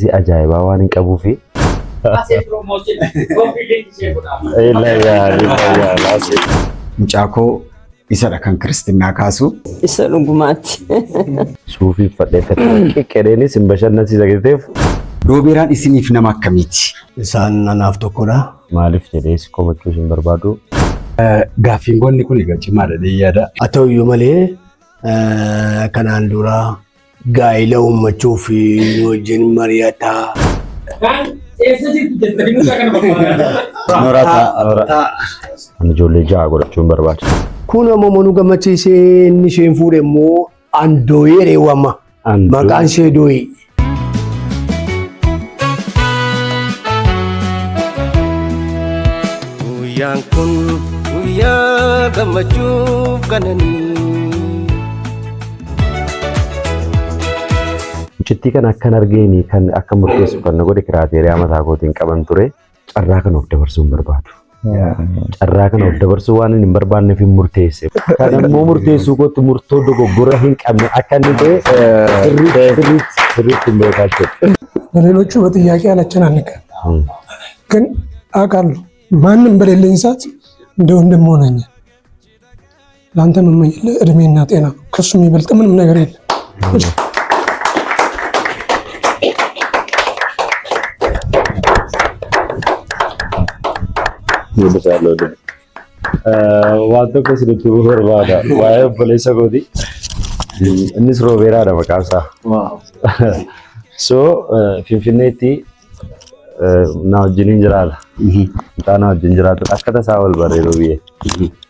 Confidence ajaa'ibaa waan hin qabuufi. Asee promotion confidence ishee godhaa. Mucaa koo isadha kan kiristinnaa kaasu. Isa dhugumaatti. Suufii uffadhee qiqqedheenis hin bashannansiisa gateef. Roobeeraan isiniif nama akkamiiti? Isaan anaaf tokkodha. Maaliif jedhee si komachuus hin barbaadu. Gaaffiin goonni kun egaa cimaadha jedhee yaada. Haa ta'u iyyuu malee kanaan dura gaa'ila uummachuuf nu wajjin mari'ataa. Kan eessa jirtu jettanii mucaa kana barbaadaa. Nooraa ta'a. Ani ijoollee ja'a godhachuun barbaada. Kun ammoo nu gammachiisee inni isheen fuudhe immoo Andooyee reewwama. Maqaan ishee Dooyee. Guyyaan kun guyyaa gammachuuf qananii. Mucittii kana akkan argeeni kan akka murteessu kan na godhe criteria mataa kootiin qaban ture. Carraa kana of dabarsuu hin barbaadu. Carraa kana of dabarsuu waan hin barbaanneef hin murteesse. Kan immoo murteessuu kootti murtoo dogoggora hin qabne akka inni ta'e sirriitti sirriitti sirriitti hin beekaa jechuudha. ለሌሎቹ በጥያቄ አላጨናንቅም፣ ግን አውቃለሁ ማንም በሌለኝ ሰዓት እንደ ወንድም ሆነኛል። ለአንተ የምመኝልህ እድሜና ጤና ነው። ከሱ የሚበልጥ ምንም ነገር የለም። እሺ። Waan tokko isinitti himuu barbaada. Waa'ee obboleessa kooti. Innis Roobeeraadha maqaan isaa. So Finfinneetti na wajjiniin jiraata. Mucaa na wajjin jiraatudha. Akka tasaa wal barree Roobiyyee.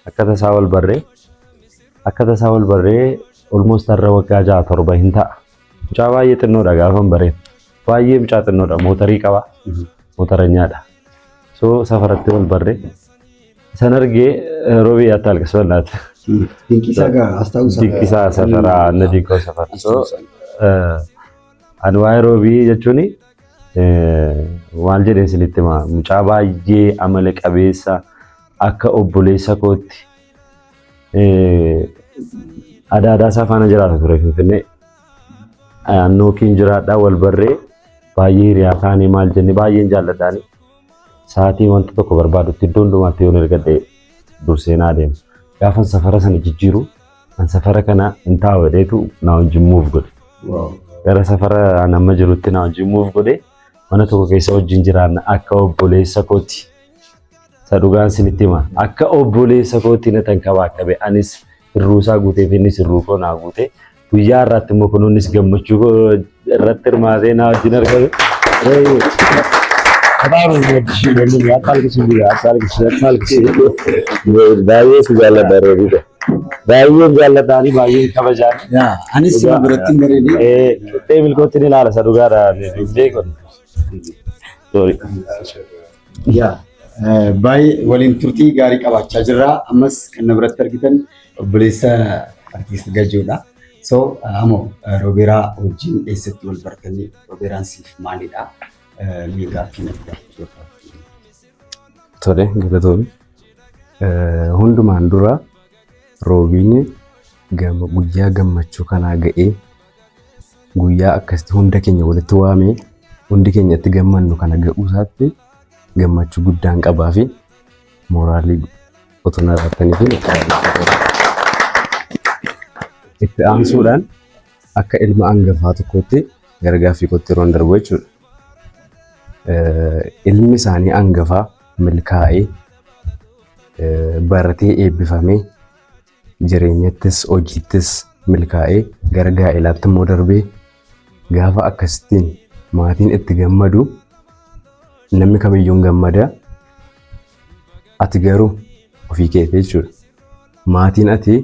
Akka tasaa wal barree akka tasaa wal barree almost har'a waggaa 6 7 hin ta'a. Mucaa baay'ee xinnoodha gaafa hin bareen. Baay'ee mucaa xinnoodha. Mootarii qaba. Mootaranyaadha. So safaratti wal barree san argee Roobii አታልቅስ በእናትህ። Dinqisaa gaa astaa'uusaa. Dinqisaa safaraa na dinqoo safara. So ani waa'ee Roobii jechuun maal jedheen isinitti hima, mucaa baay'ee amala qabeessa, akka obboleessa kootti adaadaa isaa faana jiraata ture Finfinnee. Annookiin jiraadhaa wal barree baay'ee hiriyaa taanee maal jennee baay'een jaalladhaani. Sa'aatii wanta tokko barbaadutti iddoo hundumaatti yoon ergadhe dursee naa deema. Gaafan safara sana jijjiiru an safara kana hin taa'u jedheetu na wajjin move godhe. Gara safara an amma jirutti na wajjin move godhe, mana tokko keessa wajjin jiraanna akka obboleessa kooti. Isa dhugaan isinitti hima. Akka obboleessa kootti na tankabaakabe, anis hirruu isaa guuteef, innis hirruu koo naa guute. Guyyaa har'aatti immoo kunuunis gammachuu koo irratti hirmaatee na wajjin argame. በጣም ነው የምወድሽ ወንድሜ። አታልቅሽ እንጂ አታልቅሽ አታልቅሽ። Baay'ee si jaalladha Roobiidha. Baay'een jaalladhaani baay'een kabajaan. Anis sima biratti hin bareedee. Qixxee milkootti ni ilaala isa dhugaadha. Beekon. Sorry. Yaa baay'ee waliin turtii gaarii qabaachaa jirra. Ammas kan na biratti argitan obboleessa artiist Gajoodha. So amoo Roobeeraa wajjin eessatti wal bartanii, Roobeeraan siif maalidha? Mee gaaffii natti gaafachuu barbaaddu. Tole, galatoomi. Hundumaan dura Roobiin guyyaa gammachuu kanaa ga'ee guyyaa akkasitti hunda keenya walitti waamee hundi keenya itti gammannu kana ga'uu isaatti gammachuu guddaan qabaa fi mooraalii otoo na laattanii fi itti aansuudhaan akka ilma hangafaa tokkootti gara gaaffii kootti yeroon darbu jechuudha. Ilmi isaanii hangafaa milkaa'ee, baratee, eebbifamee, jireenyattis hojiittis milkaa'ee, gara gaa'ilaatti immoo darbee gaafa akkasittiin maatiin itti gammadu namni kamiyyuu hin gammada. Ati garuu ofii keetii jechuudha. Maatiin ati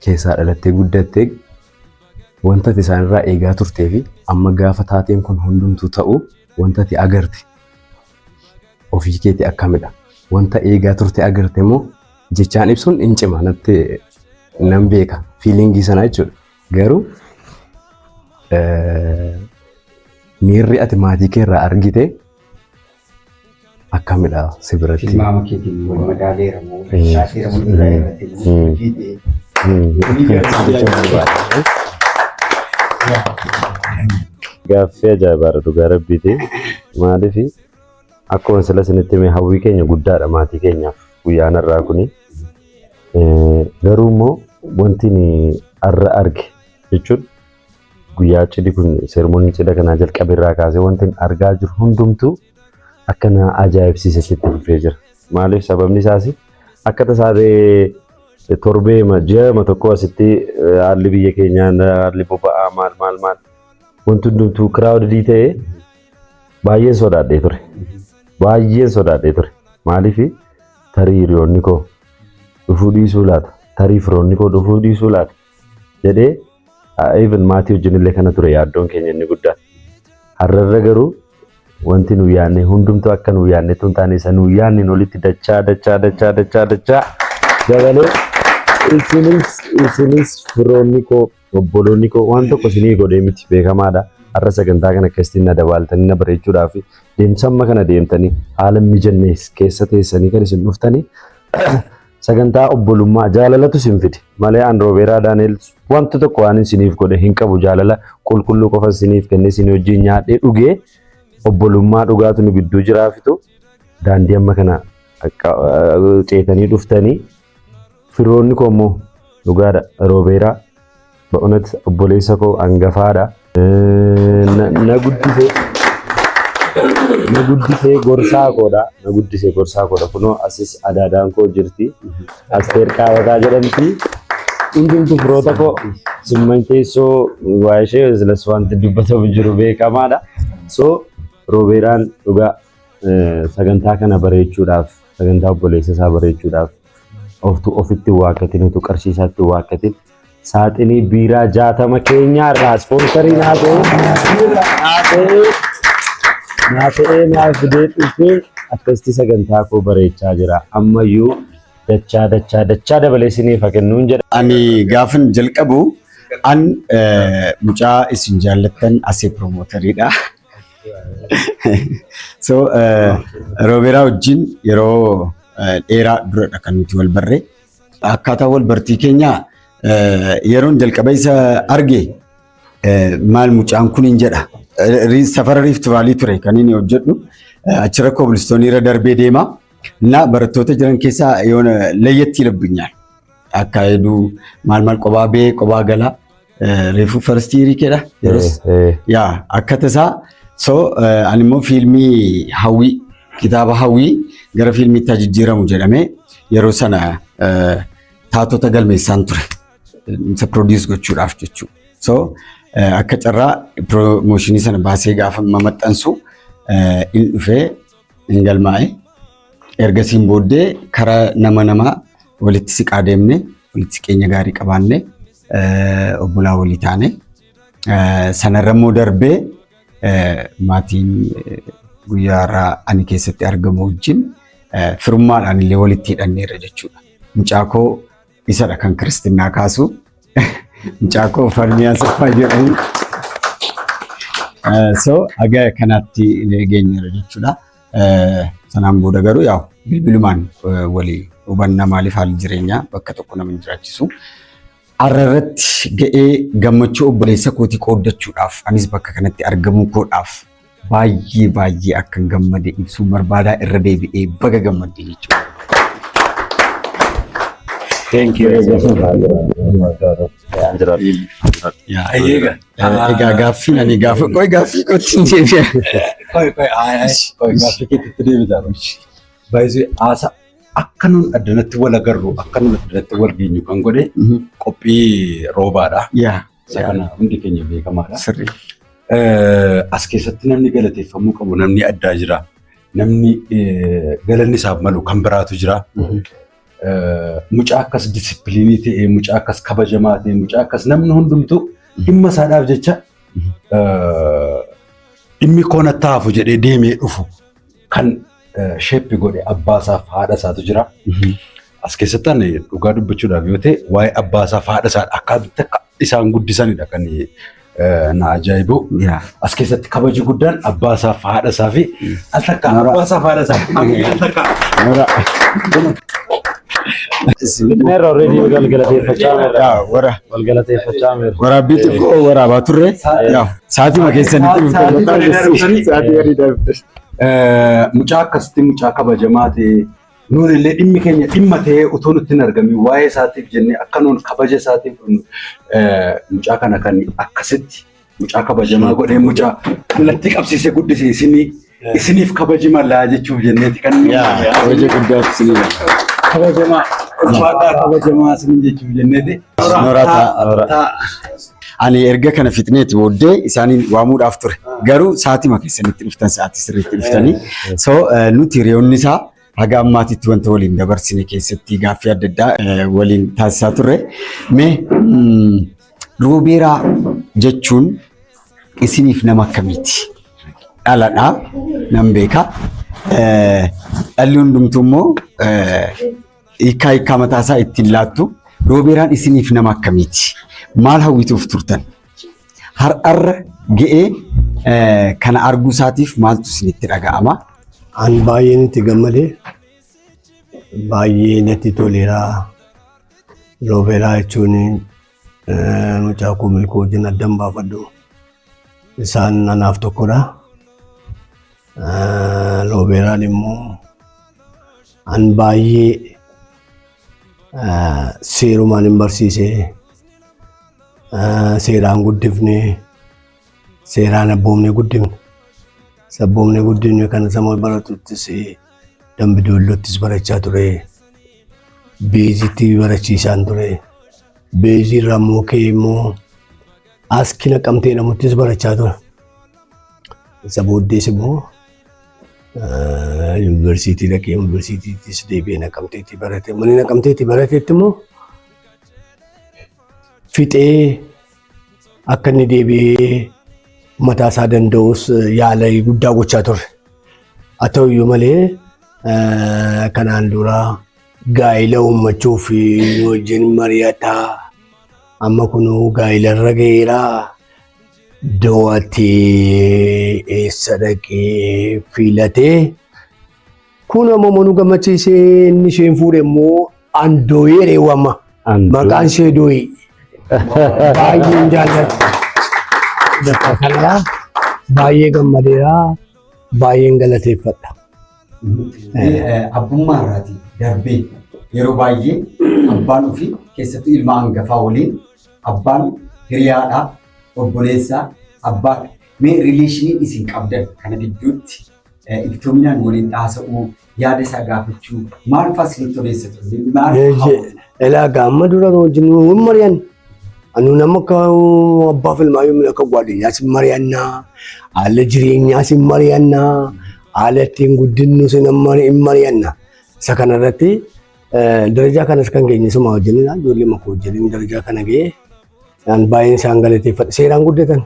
keessaa dhalattee guddattee wanta ati isaanirraa eegaa turtee fi amma gaafa taateen kun hundumtuu ta'u wanta ati agarte ofii keetii akkamidha? Wanta eegaa turte agarte immoo jechaan ibsuun hin cima natti, nan beeka feeling sana jechuudha. Garuu miirri ati maatii kee irraa argite akkamidha si biratti? Tilmaama keetiin wal madaaleera moo shaateera moo irraa irratti moo fiixee? Gaaffii ajaa'ibaadha dhugaa rabbiiti. Maaliif akkuma sila isinitti hime hawwii keenya guddaadha maatii keenyaaf guyyaan har'aa kuni. Garuu immoo wanti ni har'a arge jechuun guyyaa cidhi kun seermooniin cidha kanaa jalqabe irraa kaasee wanti ani argaa jiru hundumtuu akka na ajaa'ibsiisetti itti fufee jira. Maaliif sababni isaas akka tasaa ta'ee torbee ji'a tokko asitti haalli biyya keenyaa haalli boba'aa maal maal maal wanti hundumtuu crowded ta'ee baay'een sodaadhee ture. Baay'een sodaadhee ture. Maaliif tarii hiriyoonni koo dhufuu dhiisuu laata? Tarii firoonni koo dhufuu dhiisuu laata? Jedhee even maatii wajjin illee kana ture yaaddoon keenya inni guddaan. Har'arra garuu wanti nu yaadne hundumtuu akka nu yaadnetti hin taane isa nu yaadneen olitti dachaa dachaa dachaa dachaa dachaa dabalee isinis firoonni koo obboloonni koo waan tokko isinii godhee miti beekamaadha. Har'a sagantaa kana akkasitti na dabaaltanii na bareechuudhaaf deemsa amma kana deemtanii haala mijanne keessa teessanii kan isin dhuftanii sagantaa obbolummaa jaalalatu isin fide malee an Roobeeraa Daani'el wanta tokko waan isiniif godhe hin qabu. Jaalala qulqulluu qofa isiniif kennee isin wajjin nyaadhee dhugee obbolummaa dhugaatu nu gidduu jiraafitu daandii amma kana ceetanii dhuftanii. Firoonni koo immoo dhugaadha, Roobeeraa በእውነት obboleessa koo hangafaadha. Na guddisee gorsaa koodha. Na guddisee gorsaa koodha. Kunoo asis adaadaan koo jirti. Asteer Qaabataa jedhamti. Hundumtu firoota koo simman keessoo waa ishee silas wanti dubbatamu jiru beekamaadha. So Roobeeraan dhugaa sagantaa kana bareechuudhaaf, sagantaa obboleessa isaa bareechuudhaaf oftu ofitti waaqatin utuu qarshii isaatti waaqatin saaxinii biiraa 60 keenyaa irraa sponsor naa ta'ee naa fidee dhufee akkasitti sagantaa koo bareechaa jira. Ammayyuu dachaa dachaa dachaa dabalee isiniif haa kennuun jedha. Ani gaafan jalqabu an mucaa isin jaallattan asee promoteriidha. So Roobeeraa wajjin yeroo dheeraa duradha kan nuti wal barre. Akkaataa wal bartii keenyaa yeroon jalqaba isa arge maal mucaan kun hin jedha. Safara Rift Valley ture kan inni hojjedhu. Achirra kobilistoonii irra darbee deema. Na barattoota jiran keessaa yoona layyatti labbinyaal. Akka hedduu maal maal qobaa bee qobaa gala. Reefuu first year keedha. Yeroos yaa akka tasaa so ani immoo fiilmii hawwii kitaaba hawwii gara fiilmiitti jijjiiramu jedhamee yeroo sana taatota galmeessaan ture. Isa produce gochuudhaaf jechuudha. So akka carraa promotionii sana baasee gaafa maxxansu in dhufee hin galmaa'e. Ergasiin booddee karaa nama namaa walitti siqaa deemne, walitti siqeenya gaarii qabaanne, obbolaa walii taane. Sanarra immoo darbee maatiin guyyaa har'aa ani keessatti argamu wajjin firummaadhaan illee walitti hidhanneerra jechuudha. Mucaa koo isadha kan kiristinnaa kaasu. Mucaa koo Falmii Asaffaa jedhamu. So haga kanaatti geenyeerra jechuudha. Sanaan booda garuu yaa'u bilbilumaan walii hubannaa, maaliif haalli jireenyaa bakka tokko nama hin jiraachisu. Har'a irratti ga'ee gammachuu obboleessa kootii qooddachuudhaaf anis bakka kanatti argamuu koodhaaf baay'ee baay'ee akkan gammade ibsuun barbaadaa, irra deebi'ee baga gammadde jechuudha. Thank you. Egaa gaaffiin ani gaafa qoy gaaffii kootti hin deebi'a. Qoy qoy qoy, gaaffii keetti deebitaa. Baay'ee haasa akka nun addanatti wal agarru, akka nun addanatti wal geenyu kan godhe qophii roobaadha. Isa kana hundi keenya beekamaadha. Sirrii. As keessatti namni galateeffamuu qabu namni addaa jira. Namni galanni isaaf malu kan biraatu jira. Mucaa akkas discipline ta'e, mucaa akkas kabajamaa ta'e, mucaa akkas namni hundumtuu dhimma isaadhaaf jecha dhimmi koo natti hafu jedhee deemee dhufu kan shape godhe abbaa isaaf haadha isaatu jira. As keessatti ani dhugaa dubbachuudhaaf yoo ta'e waa'ee abbaa isaaf haadha isaa akkamitti akka isaan guddisanidha kan na ajaa'ibu. As keessatti kabaji guddaan abbaa isaaf haadha isaa fi al takka abbaa isaaf haadha isaa al takka. Fixneerra already wal galateeffachaa meerra. Yaa, wara Wal galateeffachaa meerra. waraabbii xiqqoo waraabaa turre. Yaa, sa'aatii keessanitti dhuftan. Sa'aatii bareedaa dhuftan. Mucaa akkasitti mucaa kabajamaa ta'e nuun illee dhimmi keenya dhimma ta'ee utuu nutti hin argamin waa'ee isaatiif jennee akka nuun kabaja isaatiif dhufnu mucaa kana kan akkasitti mucaa kabajamaa godhee mucaa kallattii qabsiisee guddise isinii isiniif kabaji malaa jechuuf jenneeti kan nuyi Yaa, kabaja guddaaf isinii laata. Kabajamaa ulfaadhaa kabajamaa isin jechuuf jenneeti. Nooraa ta'a. Ani erga kana fixneeti booddee isaaniin waamuudhaaf ture. Garuu sa'aatima keessanitti dhuftan, sa'aatii sirriitti dhuftanii. So nuti hiriyoonni isaa haga ammaatitti wanta waliin dabarsine keessatti gaaffii adda addaa waliin taasisaa turre. Mee Roobeeraa jechuun isiniif nama akkamiiti? Dhaladhaa nan beeka. Dhalli hundumtuu immoo hiikkaa hiikkaa mataa isaa ittiin laattu. Roobeeraan isiniif nama akkamiiti? Maal hawwituuf turtan? Har'arra ga'ee kana arguu isaatiif maaltu isinitti dhaga'ama? An baay'een itti gammade. Baay'ee natti toleera. Roobeeraa jechuun mucaa koo Milkuu wajjin addan baafadhu. Isaan anaaf tokkodha. Roobeeraan immoo an baay'ee seerumaan hin barsiise. Seeraan guddifne, seeraan abboomne guddifne. Sabboomne guddifne kana sama baratuttis Dambi Doollottis barachaa ture. Beezitti barachiisaan ture. Beezii irraa immoo ka'ee immoo Aski Naqamtee jedhamuttis barachaa ture. Isa booddees immoo yuunivarsiitii dhaqee yuunivarsiitiittis deebi'ee Naqamteetti barate. Mana Naqamteetti baratetti immoo fixee akka inni deebi'ee mataa isaa danda'us yaala guddaa gochaa ture. Haa ta'u iyyuu malee kanaan dura gaa'ila uummachuuf nu wajjin mari'ataa amma kunuu gaa'ila irra ga'eera. Do'atee eessa dhaqee filatee kun ammoo nu gammachiisee inni isheen fuudhe immoo Andooyee reewwama. Maqaan ishee Dooyee. Baay'een jaalladha. Bakka kanaa baay'ee gammadeera. Baay'een galateeffadha. Abbummaa irraatii darbee yeroo baay'ee abbaan ofii keessattuu ilma hangafaa waliin abbaan hiriyaadha, obboleessa, abbaadha. Mee rileeshiniin isin qabdan kana gidduutti iftoominaan waliin haasa'uu, yaada isaa gaafachuu maal fa'aa isinitti odeessa ture? Maal fa'aa? Elaa gaamma dura wajjin hin mari'an. Anu nama akka abbaa filmaa yommuu akka gwaadinyaas hin mari'annaa, haala jireenyaas hin mari'annaa, haala ittiin guddinnu sin hin mari'anna. Isa kanarratti darajaa kanas kan geenye suma wajjinidha. Ijoollee makoo wajjin darajaa kana ga'ee an baay'een isaan galateeffadha. Seeraan guddatan.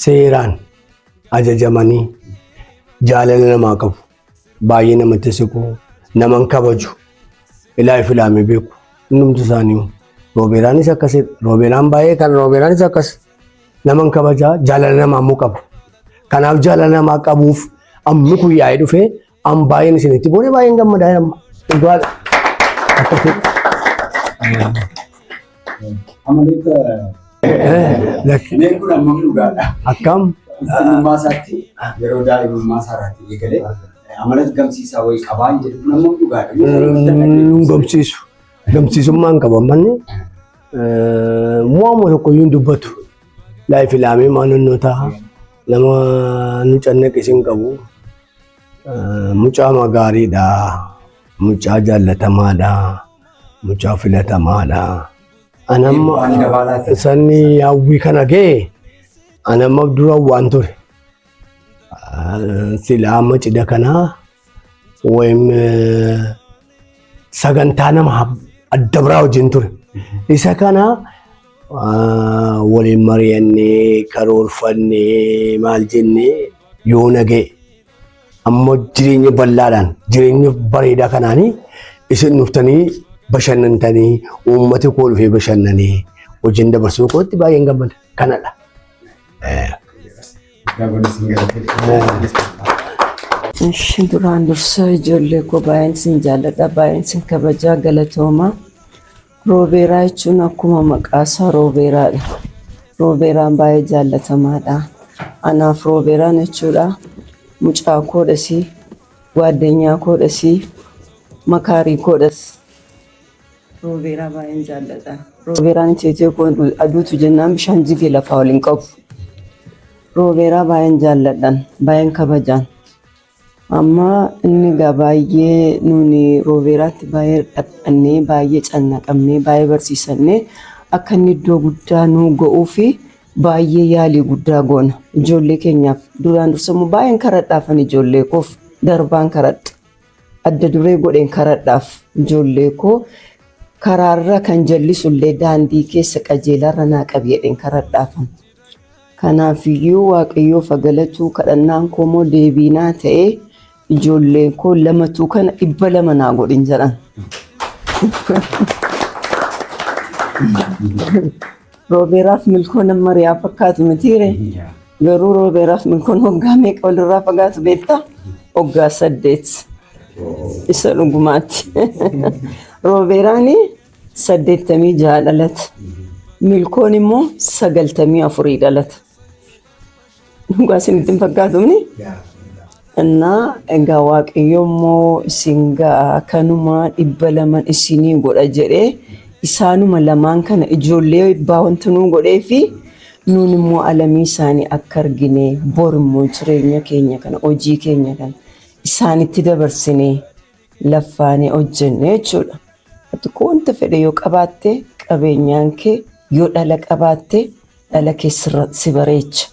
Seeraan ajajamanii jaalala namaa qabu. Baay'ee namatti siqu, naman kabaju, ilaa fi ilaamee beeku. Hundumti isaanii Roobeeraanis akkasidha. Roobeeraan baay'ee kan Roobeeraanis akkas naman kabajaa jaalala namaa immoo qaba. Kanaaf jaalala namaa qabuuf ammi kun yaa'ee dhufee an baay'een isinitti boonee baay'een gammadaa amma. Dhugaadha. Akkasidha. Amaloota mee kun ammam dhugaadha? Akkam? Ijoollummaa isaatti yeroo daa'imummaa isaa irratti eegalee amala gamsiisaa wayii qabaa hin jedhu kun ammam dhugaadha? Gamsiisu. Gamsiisummaan qaba manni waanuma tokko iyyuu hin dubbatu. Laayif ilaamee maal ta'a. Nama nu cannaqe sin qabu. Mucaa gaariidha. Mucaa jaallatamaadha. Mucaa filatamaadha. Anamma sanni hawwii kana ga'e anamma dura waan ture. Silaa amma cidha kanaa wayim sagantaa nama adda biraa wajjin ture. Isa kana waliin mari'annee karoorfannee maal jennee yoona ga'e. Amma jireenya bal'aadhaan jireenya bareedaa kanaanii isin dhuftanii bashannantanii uummati koo dhufee bashannanee hojiin dabarsuu kootti baay'een gammada. Kanadha. Ishi duraan dursa ijoollee koo baay'een sin jaalladha, baay'een sin kabajaa, galatooma. Roobeeraa jechuun akkuma maqaa isaa Roobeeraadha. Roobeeraan baay'ee jaallatamaadha. Anaaf Roobeeraan jechuudha mucaa koodhasi, gwaaddanyaa koodhasi, makaarii koodhas. Roobeeraa baay'een jaalladha. Roobeeraan iteetee koo aduutu jennaan bishaan jigee lafaa ol hin qabu. Roobeeraa baay'een jaalladhan, baay'een kabajaan. Amma inni egaa baay'ee nuuni Roobeeraatti baay'ee dhaphannee, baay'ee cannaqamnee, baay'ee barsiisannee akka inni iddoo guddaa nuu ga'uu fi baay'ee yaalii guddaa goona. Ijoollee keenyaaf duraan dursamu baay'een karadhaafan ijoollee koof darbaan karadha. Adda duree godheen karadhaaf ijoollee koo karaarra kan jallisullee daandii keessa qajeelarra naa qabi jedheen karadhaafan. Kanaafiyyuu Waaqayyoof haa galatu, kadhannaan koo immoo deebii naa ta'ee ijoolleen koo lamatuu kana 200 naa godhin jedhan. Roobeeraaf Milkoon amma riyaa fakkaatu mitiire. Garuu Roobeeraaf Milkoon waggaa meeqa walirraa fagaatu beektaa? Waggaa 8. Isa dhugumaatti. Roobeeraan 86 dhalate. Milkoon immoo 94 dhalate. Dhugaa isinitti hin fakkaatu mini? Innaa egaa Waaqayyo immoo isin ga'a kanuma 200 isinii godha jedhee isaanuma lamaan kana ijoollee eebbaa wanta nuu godhee fi nuun immoo alamii isaanii akka argine bor immoo jireenya keenya kana hojii keenya kana isaanitti dabarsinee laffaanee hojjenne jechuudha. Ati koo wanta fedhe yoo qabaatte qabeenyaan kee yoo dhala qabaatte dhala kee si bareecha.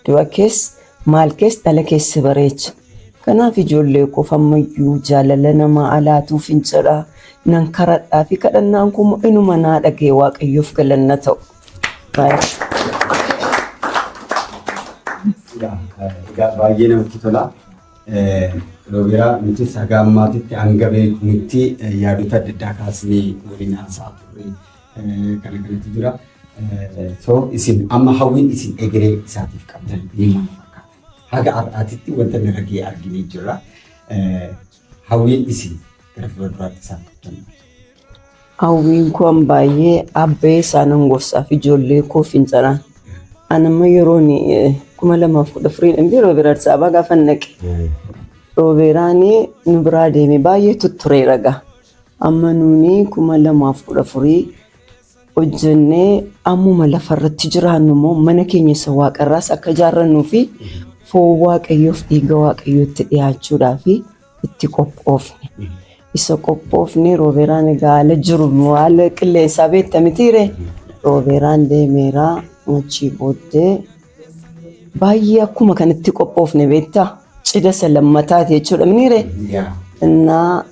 Du'a kees maal kees dhala kee si bareecha. Kanaaf ijoollee koof ammayyuu jaalala namaa alaatuuf hin jedha. Nan karadhaa fi kadhannaan koo immoo inuma naa dhaga'e, Waaqayyoof galanna ta'u. Egaa baay'ee namatti tola. Roobeeraa, nutis haga ammaatitti hanga beeknutti yaadota adda addaa kaasnee waliin haasa'aa turre, kana kanatu jira. So isin amma hawwiin isin egeree isaatiif qabdan ni maal fakkaata? Haga har'aatitti wanta inni irra ga'e arginee jirra. Hawwiin isin gara fuulduraatti isaaf qabdan maali? Hawwiin koo an baay'ee abbee isaanan gorsaaf ijoollee koof hin jedhaan. An amma yeroon 2014 dhaan yeroo bira Addis Ababaa gaafa naqe. Roobeeraan nu biraa deeme baay'ee tuttureera gaa. Amma nuuni 2014 hojjennee ammuma lafarratti jiraannu immoo mana keenya isa waaqarraas akka ijaarrannuu fi foon Waaqayyoof dhiiga Waaqayyootti dhiyaachuudhaa fi itti qophoofne. Isa qophoofne Roobeeraan egaa haala jiru haala qilleensaa beekta mitiire. Roobeeraan deemeera achii booddee baay'ee akkuma kanatti qophoofne beektaa cidha isa lammataati jechuudha miniire. Innaa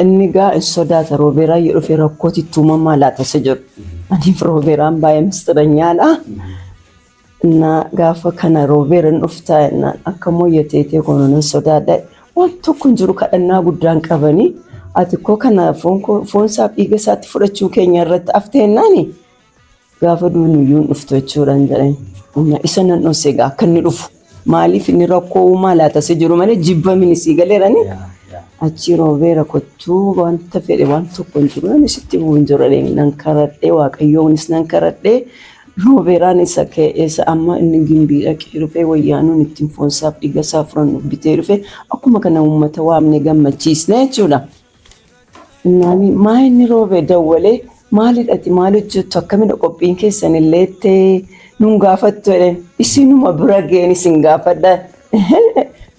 inni gaa hin sodaata, Roobeeraan yoo dhufe rakkooti itti uumamaa laata isa jedhu. Aniif Roobeeraan baay'ee mistiranyaadha. Innaa gaafa kana Roobeeraan dhuftaa jennaan akka mooyyateetee kun nan sodaadha. Waan tokko hin jiru, kadhannaa guddaan qabanii ati koo kana foon isaa dhiiga isaatti fudhachuu keenya irratti haftee jennaani gaafa duunu iyyuu hin dhuftu jechuudhaan jedheen. Isa nan dhoose egaa akka inni dhufu. Maaliif inni rakkoo uumaa laata si jiru malee jibbamini sii galeerani. Achi Roobeera kottuu, wanta fedhe waan tokko hin jiru, namni sitti bu'u hin jiru jedheen nan karadhee, Waaqayyoonis nan karadhee. Roobeeraan isa ka'e isa amma inni Gimbii dhaqee dhufee wayyaanuun ittiin foonsaaf dhiiga isaa furannu bitee dhufe akkuma kana uummata waamne gammachiisne jechuudha. Naani maa inni roobee dawwalee, maalidhati, maal hojjettu, akkamidha qophiin keessan illee ittee nun gaafattu jedheen, isinuma bira ga'een isin gaafadha.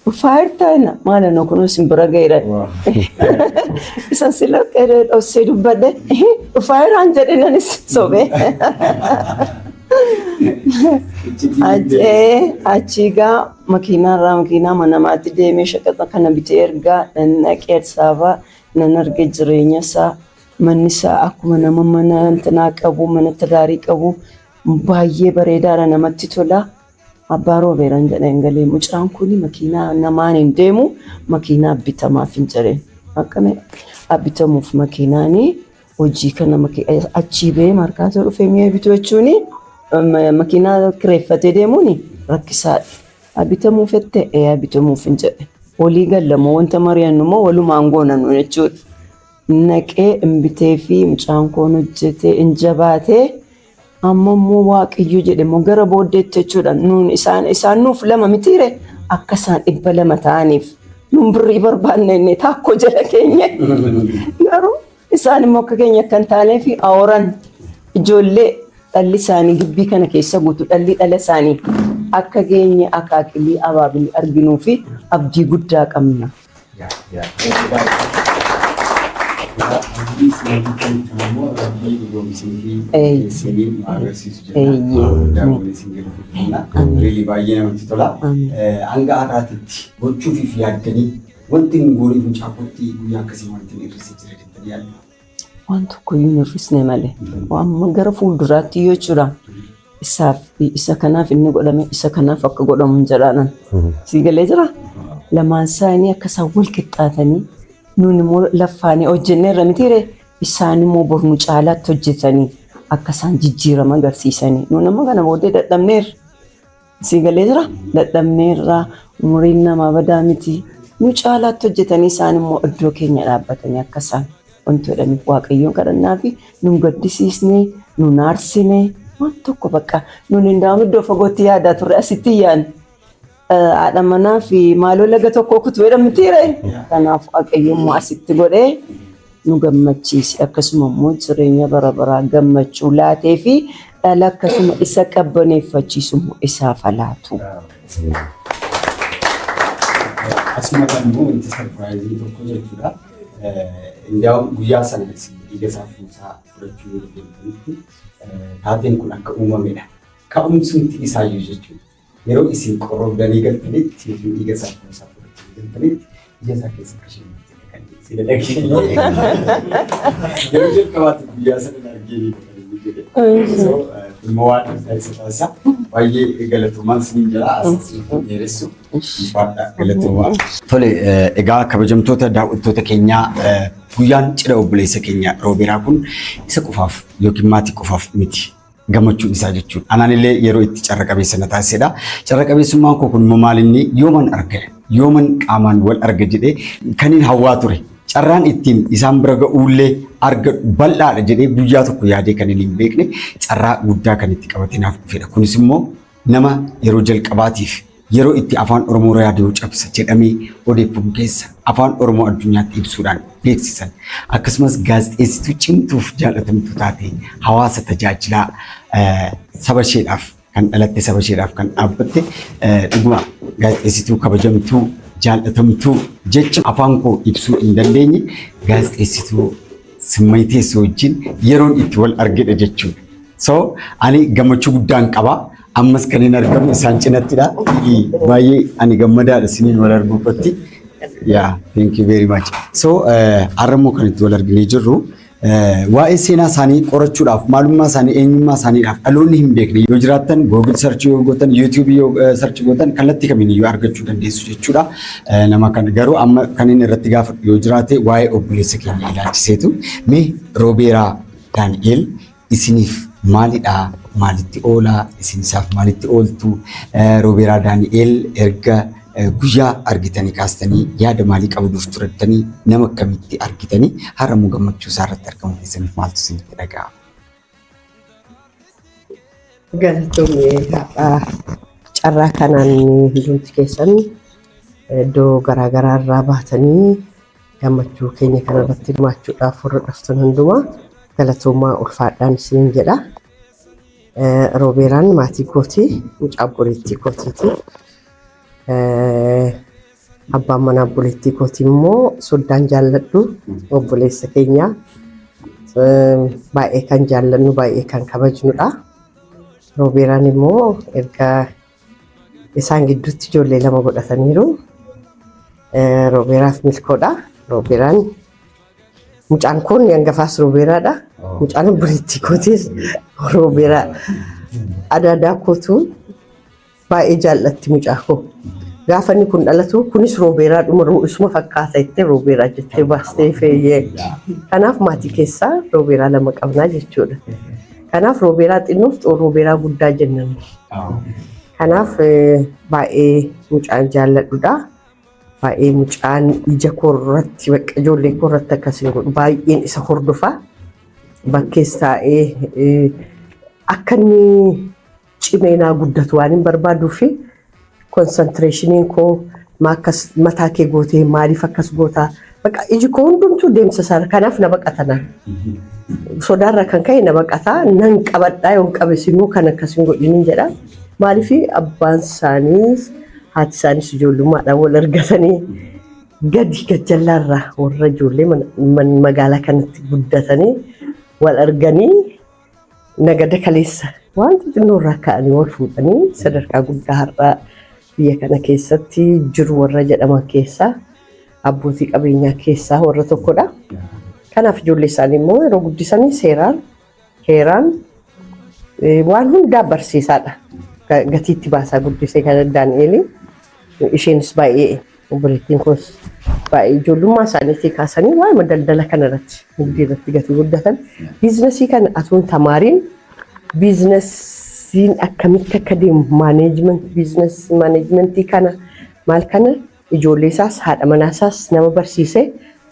Dhufaa jirtaa jenna, maal anoo kunoo isin bira ga'eera. Isa sila dhossee dubbadhe, dhufaa jiraan jedhe nanis sobee. Achii gaa makiinaarraa makiinaa manamaatti deemee shaqaxa kana bitee ergaa nan dhaqee Addis Ababaa nan arge. Jireenya isaa, manni isaa akkuma nama mana intinaa qabu, mana tidaarii qabu, baay'ee bareedaadha, namatti tola. Abbaa Roobeeraan jedheen galee, mucaan kun makiinaa namaan hin deemu, makiinaa bitamaaf hin jedheen. Akkami bitamuuf makiinaanii hojii kana achii ba'ee Markaatoo dhufee mi'a bituu jechuun makiinaa kireeffatee deemuun rakkisaadha. Bitamuuf jettee? Ee, bitamuuf hin jedhe. Walii galla moo wanta mari'annu immoo walumaan goona nu jechuudha. Naqee hin bitee fi mucaan koon hojjetee hin jabaatee amma immoo Waaqayyo jedhe immoo gara booddeetti jechuudha. Nuun isaan isaan nuuf lama mitiire akka isaan 200 ta'aniif nuun birrii barbaanne inni taakkoo jala keenya. Garuu isaan immoo akka keenya akka hin taaneef aworan ijoollee dhalli isaanii gibbii kana keessa guutu dhalli dhala isaanii akka geenye akaakilii abaabilii arginuu fi abdii guddaa qabna. Baay'ee namatti tola. Hanga har'aatitti gochuufiif yaaddanii wanti hin gooniif mucaa kootti guyyaa akkasii wanti hin hir'isee jira jettanii yaaddu? Waan tokko iyyuu hin hir'isne malee. Waan gara fuulduraatti yoo jechuudha. Isaaf isa kanaaf inni godhame isa kanaaf akka godhamu hin jedhaanan. Sii galee jira? Lamaan isaanii akka isaan wal qixxaatanii nuun immoo laffaanii hojjenneerra mitiire isaan immoo bor nu caalaatti hojjetanii akka isaan jijjiirama agarsiisanii. Nuun amma kana booddee dadhabneerra. Sii galee jira? Dadhabneerra umuriin namaa badaa miti. Nu caalaatti hojjetanii isaan immoo iddoo keenya dhaabbatanii akka isaan wanti jedhaniif Waaqayyoon kadhannaa fi nun gaddisiisne, nun aarsine waan tokko bakka nun hin daa'amu iddoo fagootti yaadaa turre asitti yaadne. Haadha manaa fi maaloo laga tokko kutuu jedhamtiire. Kanaaf Waaqayyo immoo asitti godhee nu gammachiise akkasuma immoo jireenya bara baraa gammachuu laatee fi dhala akkasuma isa qabbaneeffachiisu immoo isaaf haa laatu. Asuma kan immoo wanti surprise tokko jechuudha. Indaa'u guyyaa sana isin dhiiga isaa fuusaa fudhachuu yeroo deemtanitti taateen kun akka uumamedha. Ka'umsumti isaayyuu jechuudha. Yeroo isin qorrobdanii galtanitti yookiin dhiiga isaa fuusaa fudhachuu galtanitti ija isaa keessa akka isheen kan sila dhageenye. Yeroo jalqabaatti guyyaa sana argee kan inni jedhe. So immoo waan addaa isa taasisa. Baay'ee galatoomaan isiniin jira. Asii dheeressu. Ulfaadha galatoomaa. Tole, egaa kabajamtoota daawwattoota keenyaa, guyyaan cidha obboleessa keenya Roobeeraa kun isa qofaaf yookiin maatii qofaaf miti. Gammachuun isaa jechuudha. Anaan illee yeroo itti carra qabeessa na taasisedha. Carra qabeessummaan koo kun immoo maal inni yooman arga yooman qaamaan wal arga jedhee kan hin hawwaa ture. Carraan ittiin isaan bira ga'uullee argadhu bal'aadha jedhee guyyaa tokko yaadee kan hin beekne carraa guddaa kan itti qabatee naaf dhufedha. Kunis immoo nama yeroo jalqabaatiif yeroo itti Afaan Oromoo raadiyoo cabsa jedhamee odeeffamu keessa Afaan Oromoo addunyaatti ibsuudhaan beeksisan, akkasumas gaazexeessituu cimtuuf jaallatamtuu taate, hawaasa tajaajilaa, saba isheedhaaf kan dhalatte, saba isheedhaaf kan dhaabbatte, dhuguma gaazexeessituu kabajamtuu jaallatamtuu jecha afaan koo ibsuu hin dandeenye gaazexeessituu Simmayii Teessoo wajjin yeroon itti wal argedha jechuudha. So ani gammachuu guddaan qaba. Ammas kan hin argamu isaan cinattidha. Baay'ee ani gammadaadha isiniin wal arguu kootti. Yeah, thank you very much. So har'a immoo kan itti wal arginee jirru waa'ee seenaa isaanii qorachuudhaaf, maalummaa isaanii, eenyummaa isaaniidhaaf dhaloonni hin beekne yoo jiraattan Google search yoo gootan, YouTube yoo search gootan kallattii kamiin iyyuu argachuu dandeessu jechuudha. Nama kana garuu amma kan inni irratti gaafadhu yoo jiraate waa'ee obboleessa keenya ilaalchiseetu. Mee Roobeeraa Daani'eel isiniif maalidha? Maalitti oolaa? Isin isaaf maalitti ooltu? Roobeeraa Daani'eel erga guyyaa argitanii kaastanii yaada maalii qabduuf turattanii, nama akkamitti argitanii, har'a immoo gammachuu isaa irratti argamu keessaniif maaltu isinitti dhaga'ama? Galatoomii, har'aa carraa kanaan hundumti keessan iddoo garaagaraa irraa baatanii gammachuu keenya kanarratti hirmaachuudhaaf warra dhuftan hundumaa galatoomaa, ulfaadhaan isiniin jedha. Roobeeraan maatii kootii, mucaa obboleettii kootiiti. Abbaan manaa obboleettii kootii immoo soddaan jaalladhu obboleessa keenya baay'ee kan jaallannu, baay'ee kan kabajnudha. Roobeeraan immoo erga isaan gidduutti ijoollee lama godhataniiru. Roobeeraaf Milkoodha. Roobeeraan mucaan kun hangafaas Roobeeraadha. Mucaan obboleettii kootiis Roobeeraa. Adaadaa kootu baay'ee jaallatti mucaa koo. Gaafa inni kun dhalatu kunis Roobeeraa dhuma isuma fakkaata jettee Roobeeraa jettee baastee feeyyee. Kanaaf maatii keessaa Roobeeraa lama qabnaa jechuudha. Kanaaf Roobeeraa xinnoof Roobeeraa guddaa jennan. Kanaaf baay'ee mucaan jaalladhudha. Baay'ee mucaan ija koo irratti bakka ijoollee koo irratti akkasiin godhu baay'een isa hordofaa. Bakkees taa'ee akka inni cimee naa guddatu waan hin barbaaduu fi concentrationiin koo akkas mataa kee gootee maaliif akkas gootaa, bakka iji koo hundumtuu deemsa isaa, kanaaf na baqata naan. Sodaarraa kan ka'e na baqataa, nan qabadhaa, yoon qabes immoo kan akkas hin godhinin jedha. Maaliif abbaan isaaniis haati isaanis ijoollummaadhaan wal argatanii gadi gajjallaarraa warra ijoollee magaalaa kanatti guddatanii wal arganii nagada kaleessa waan xixinnoo irraa ka'anii wal fuudhanii sadarkaa guddaa har'a biyya kana keessatti jiru warra jedhaman keessaa, abbootii qabeenyaa keessaa warra tokkodha. Kanaaf ijoollee isaanii immoo yeroo guddisanii seeraan, heeraan, waan hundaa barsiisaadha. Gatiitti baasaa guddisee kan Daani'eeli. Isheenis baay'ee, obboleettiin koos baay'ee ijoollummaa isaaniitii kaasanii waa'ee daldala kana irratti, nigdii irratti gatii guddatan. Biizinasii kana atuun tamaariin biizinasiin akkamitti akka deemu, management, business managementii kana, maal kana, ijoollee isaas haadha manaa isaas nama barsiisee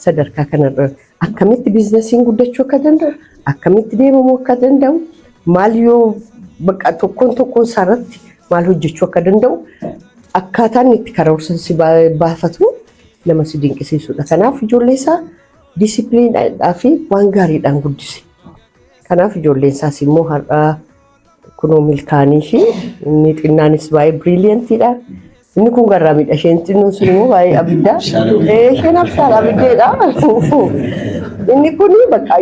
sadarkaa kanarra akkamitti biizinasiin guddachuu akka danda'u, akkamitti deemamuu akka danda'u, maal yoo bakka tokkoon tokkoon isaarratti maal hojjechuu akka danda'u, akkaataan itti karoorsan si baafatu nama si dinqisiisudha. Kanaaf ijoollee isaa disciplinedhaa fi waan gaariidhaan guddise. Kanaaf ijoolleen isaas immoo har'a kunoo milkaanii fi inni xinnaanis baay'ee brilliantiidha. Inni kun garraamiidha. Isheen xinnoon sun immoo baay'ee abidda. Isheen abshaala, abiddeedha. Inni kun bakka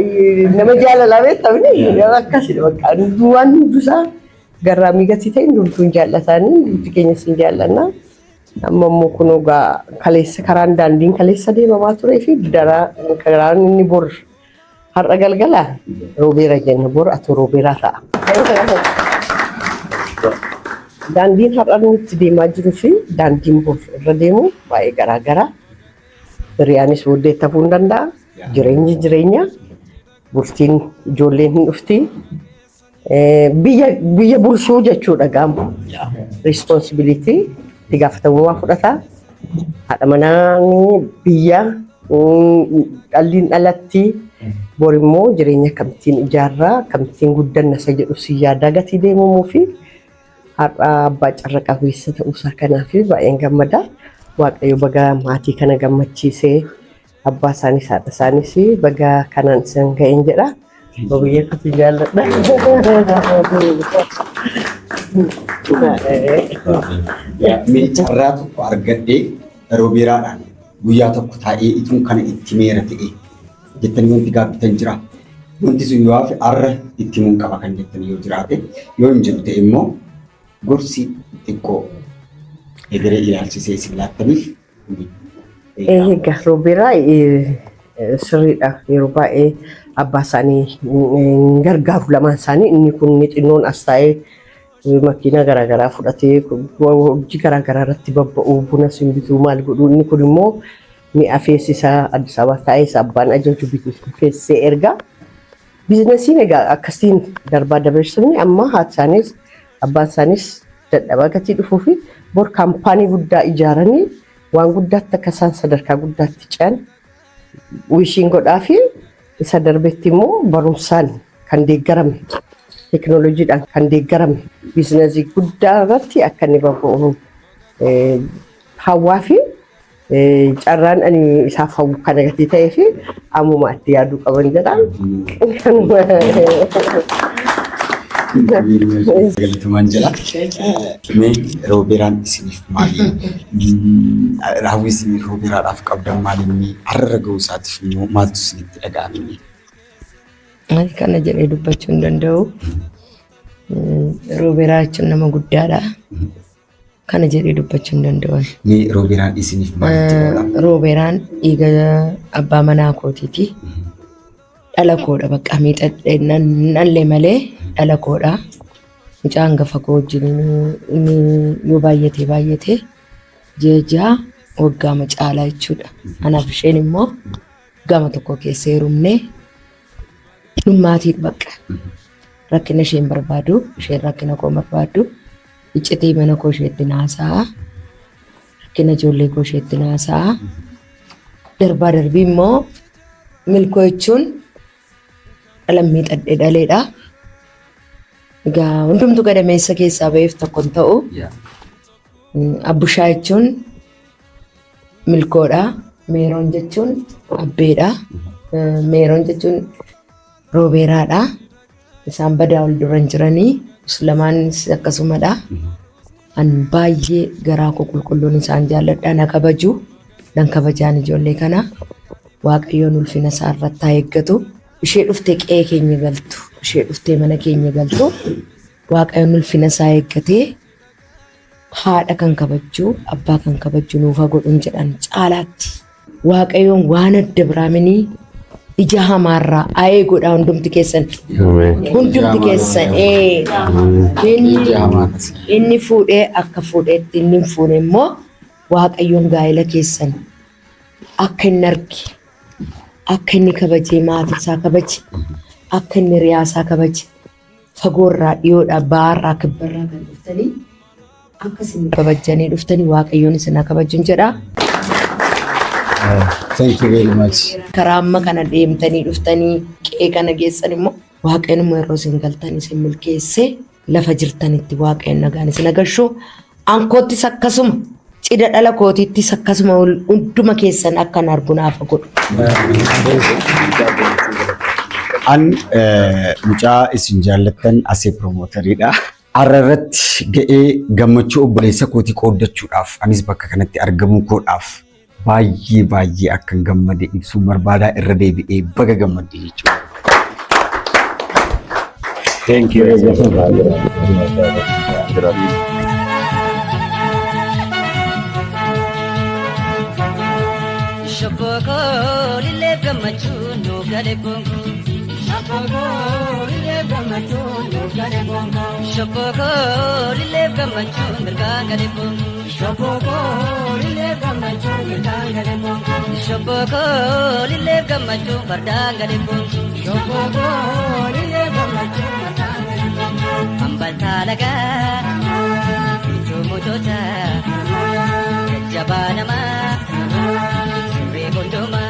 nama jaalalaa beektamni akkasidha. Bakka waan hundusaa garraamii gatii ta'e, hundumtuu hin jaallataanii, hundumti keenyas hin jaallanna. Amma immoo kunoo kaleessa karaan daandiin kaleessa deemamaa turee fi daraa karaan inni bor har'a galgala Roobeera jenna, bor atoo Roobeeraa ta'a. Daandiin har'a inni itti deemaa jiruu fi daandiin bor irra deemu baay'ee garaagara. Hiriyaanis booddee tafuu hin danda'a. Jireenyi jireenya. Bultiin ijoolleen hin dhufti. Biyya bulchuu jechuudha gaamu. Responsibility, itti gaafatamummaa fudhata. Haadha manaa, biyya, dhalliin dhalatti bor immoo jireenya akkamittiin ijaarraa, akkamittiin guddanna isa jedhu si yaadaa gatii deemamuu fi har'a abbaa carra qabeessa ta'uusaa kanaaf baay'een gammada. Waaqayyo baga maatii kana gammachiisee, abbaa isaanis haadha isaanis baga kanaan isaan ga'een jedha. Biyya akkasii jaalladha. Mee carraa tokko argadhee Roobeeraadhaan guyyaa tokko taa'ee ituun kana itti meera ta'e jettanii wanti gaabbitan jira. Wanti sun yoo hafe har'a itti himuun qaba kan jettan yoo jiraate, yoo hin jiru ta'e immoo gorsi xiqqoo egeree ilaalchisee isin laattaniif. Egaa Roobeeraa sirriidha. Yeroo baay'ee abbaa isaanii hin gargaaru lamaan isaanii. Inni kun inni xinnoon as taa'ee makiinaa garaagaraa fudhatee hojii garaagaraa irratti babba'uu, buna simbituu, maal godhuu, inni kun immoo mi'a feesisaa Addis Ababa taa'ee isa abbaan ajaju bitu feessee ergaa. Biizinasiin egaa akkasiin darbaa dabarsanii amma haati isaanis abbaan isaanis dadhabaa gatii dhufuu fi bor kaampaanii guddaa ijaaranii waan guddaatti akka isaan sadarkaa guddaatti ce'an wishiin godhaa fi isa darbetti immoo barumsaan kan deeggarame, teekinooloojiidhaan kan deeggarame biizinasii guddaa irratti akka inni babba'u hawwaa fi carraan ani isaaf hawwu kana gatii ta'ee fi ammuma itti yaaduu qaban jedha. Galatumaan jedha. Mee Roobeeraan isiniif maali? Raawwii isin Roobeeraadhaaf qabdan maali inni? Har'a ga'uu isaatiif immoo maaltu isinitti dhaga'ame? Ani kana jedhee dubbachuu hin danda'u. Roobeeraa jechuun nama guddaadha. Kana jedhee dubbachuu hin danda'u. Mee Roobeeraan isiniif maalitti oola? Roobeeraan dhiiga abbaa manaa kootiiti. Dhala koodha, bakka miixadhee nallee malee dhala koodha. Mucaa hangafa koo wajjin inni yoo baay'ate baay'ate ji'a 6, waggaama caalaa jechuudha. Anaaf isheen immoo gama tokko keessa heerumnee dhummaatiidha bakka. Rakkina isheen barbaadu, isheen rakkina koo barbaaddu, iccitii mana koo isheetti naasa'a. Rakkina ijoollee koo isheetti naasa'a. Darbaa darbii immoo Milkoo jechuun dhala miixadhee dhaleedha. Egaa hundumtu gadameessa keessaa ba'eef tokko hin ta'u. Abbushaa jechuun Milkoodha. Meeroon jechuun Abbeedha. Meeroon jechuun Roobeeraadha. Isaan badaa ol duran jiranii lamaanis akkasumadha. An baay'ee garaa koo qulqulluun isaan jaalladha. Na kabaju. Nan kabajaan ijoollee kana. Waaqayyoon ulfina isaa irratti haa eeggatu. Ishee dhuftee qe'ee keenya galtu. Ishee dhuftee mana keenya galtu. Waaqayyoon ulfina isaa eeggatee haadha kan kabajju abbaa kan kabajju nuuf haa godhuun jedhan caalaatti. Waaqayyoon waan adda biraaminii ija hamaarraa ayee godhaa hundumti keessan. Hundumti keessan inni fuudhee akka fuudheetti inni hin fuune immoo Waaqayyoon gaa'ela keessan akka inni arge akka inni kabajee maatii isaa kabaje akka inni hiriyaa isaa kabaje fagoorraa dhiyoodhaa baarraa kibbarraa kan dhuftanii akka isin kabajjanii dhuftanii Waaqayyoon isin haa kabajun jedha. Thank you very much. Karaa amma kana deemtanii dhuftanii qe'ee kana geessan immoo Waaqayyoon immoo yeroo isin galtan isin milkeessee lafa jirtanitti Waaqayyoon nagaan isin agarsiisu. Ankoottis akkasuma cidha dhala kootiittis akkasuma hunduma keessan akkan argu naaf haa godhu. An mucaa isin jaallattan Asee Piroomootariidha. Har'a irratti ga'ee gammachuu obboleessa kootii qooddachuudhaaf anis bakka kanatti argamuu koodhaaf baay'ee baay'ee akkan gammade ibsuun barbaadaa irra deebi'ee baga gammadde jechuudha. Thank you. Shobbokoo lillee gammachuun nu gale bonkoo. Shobbokoo lillee gammachuun nu gale bonkoo. Shobbokoo lillee gammachuun mirgaan gale bonkoo. Shobbokoo lillee gammachuun mirgaan gale bonkoo. Shobbokoo lillee gammachuun fardaan gale bonkoo. Shobbokoo lillee gammachuun fardaan gale bonkoo. Hambaltaa lagaa ijoo mootota jajjabaa namaa. Sirree gondomaa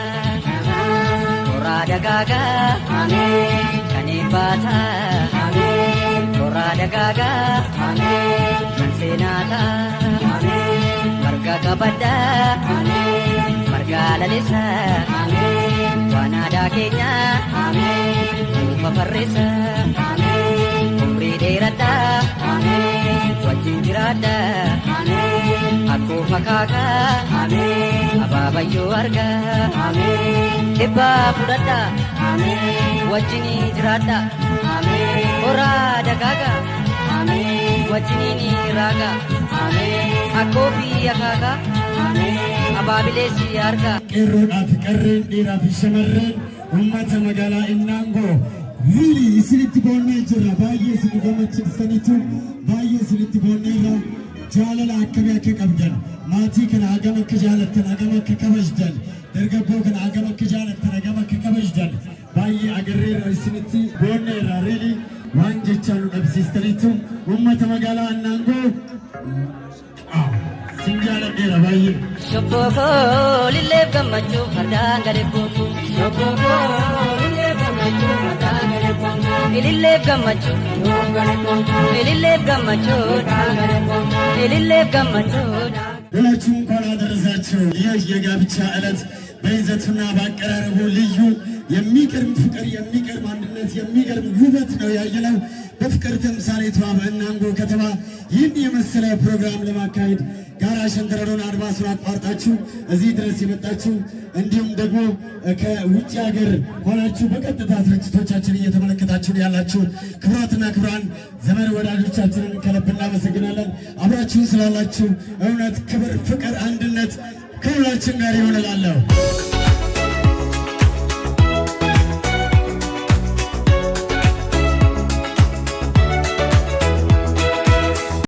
toraa dagaagaa kan eebbaataa toraa dagaagaa kan seenaataa marga qabaddaa marga lalisaa waan aadaa keenyaa nuufa farreessa umrii dheeradhaa wajjin jiraadhaa akkoo fakaakaa abaabayyoo argaa ebbaa fudhadhaa wajjin jiraadhaa horaa dagaagaa wajjiniin raagaa akkoo fi akaakaa abaabilees argaa. Qeerroodhaa fi qarreen, dhiiraa fi shamarreen uummata magaalaa Innaangoo, really isinitti boonnee jirra. Baay'ee isin gammachiistaniitu, baay'ee isinitti boonneerra. Jaalala akkamii akka qabdan, maatii kana hagam akka jaalattan, hagam akka kabajdan, dargaggoo kana hagam akka jaalattan, hagam akka kabajdan baay'ee agarreerra, isinitti boonneerra. Really waan jechaa nu dhabsiistaniitu. Uummata magaalaa Innaangoo, sin jaaladheera baay'ee. Shobbokoo lillee gammachuu fardaan gale boongu. Shobbokoo lillee gammachuu fardaan gale boongu. Ilillee gammachuu. Ilillee gammachuu. Ilillee gammachuu. ሁላችሁ እንኳን አደረሳችሁ። ይህ የጋብቻ ዕለት በይዘቱና በአቀራረቡ ልዩ የሚገርም ፍቅር፣ የሚገርም አንድነት፣ የሚገርም ውበት ነው ያየነው። በፍቅር ተምሳሌቷ በእናንጎ ከተማ ይህን የመሰለ ፕሮግራም ለማካሄድ ጋራ ሸንተረሩን አድማሱን አቋርጣችሁ እዚህ ድረስ የመጣችሁ፣ እንዲሁም ደግሞ ከውጭ ሀገር ሆናችሁ በቀጥታ ስርጭቶቻችን እየተመለከታችሁ ያላችሁ ክቡራትና ክቡራን ዘመድ ወዳጆቻችንን ከልብ እናመሰግናለን። አብራችሁን ስላላችሁ እውነት ክብር፣ ፍቅር፣ አንድነት ከሁላችን ጋር ይሆን እላለሁ።